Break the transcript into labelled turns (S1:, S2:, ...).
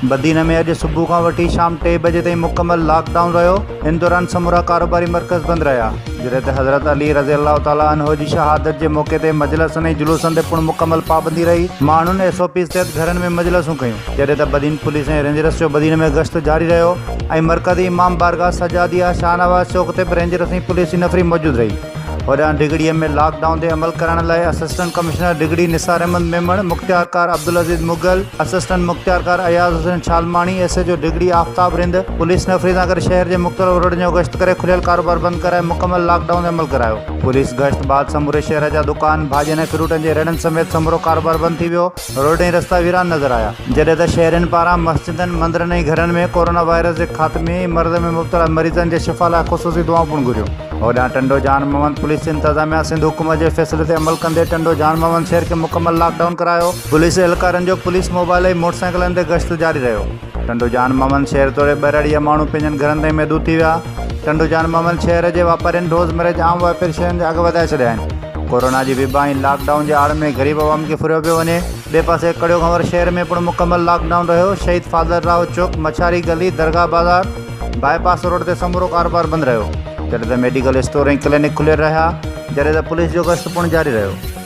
S1: بدين ۾ اڄ صبح کان وٺي شام ٽي بجي تائين مڪمل لاڪ ڊائون رهيو، ان دوران سمورا ڪاروباري مرڪز بند رهيا، جڏهن ته حضرت علي رضي الله تعالٰي عنه جي شهادت جي موقعي تي مجلسن ۽ جلوسن تي پڻ مڪمل پابندي رهي، ماڻهن ايس او پيز تحت گهرن ۾ مجلسون ڪيون، جڏهن ته بدين پوليس ۽ رينجرس جو بدين ۾ گشت جاري رهيو ۽ مرڪزي امام بارگاهه سجاديه شاهنواز چوڪ تي به رينجرس ۽ پوليس جي نفري موجود رهي. هوڏانهن ڊگهڙي ۾ لاڪ ڊائون تي عمل ڪرائڻ لاء اسسٽنٽ ڪمشنر ڊگهڙي نثار احمد ميمڻ، مختيارڪار عبدالعزيز مغل، اسسٽنٽ مختيارڪار Ayaz Hussain Shalmani, S H O Dighri Aftab Rind, police نفري سان گڏ شهر جي مختلف روڊن جو گشت ڪري کليل ڪاروبار بند ڪرائي مڪمل لاڪ ڊائون تي عمل ڪرايو. پوليس گشت بعد سموري شهر جا دڪان، ڀاڄين ۽ فروٽن جي ريڙهن سميت سمورو ڪاروبار بند ٿي ويو، روڊ ۽ رستا ويران نظر آيا. جڏهن ته شهرين پاران مسجدن، مندرن ۽ گهرن ۾ ڪورونا وائرس جي خاتمي ۽ مرض ۾ مبتلا مريضن جي شفا لاء خصوصي دعائون پڻ گهريون. هوڏانهن ٽنڊو جان محمد پوليس انتظاميا سنڌ حڪومت جي فيصلي تي عمل ڪندي ٽنڊو جان محمد شهر کي مڪمل لاڪ ڊائون ڪرايو، پوليس اهلڪارن جو پوليس موبائل ۽ موٽرسائيڪلن تي گشت جاري رهيو. ٽنڊو جان محمد شهر توڙي ٻهراڙي جا ماڻهو پنهنجن گهرن تائين محدود ٿي ويا. ٽنڊو جان محمد شهر جي واپارين روزمره جي عام واهپي شين جا اگهه وڌائي ڇڏيا آهن. ڪورونا جي وبا ۽ لاڪ ڊائون جي آڙ ۾ غريب عوام کي ڦريو پيو وڃي. ٻئي پاسي ڪڙيو گهنور شهر ۾ پڻ مڪمل لاڪ ڊائون رهيو. شهيد فاضل راهو چوڪ، مڇاري گلي، درگاهه بازار، باء پاس روڊ تي سمورو ڪاروبار بند رهيو. جڏهن ته ميڊيڪل اسٽور ۽ ڪلينڪ کليل رهيا. جڏهن ته پوليس جو گشت پڻ جاري رهيو.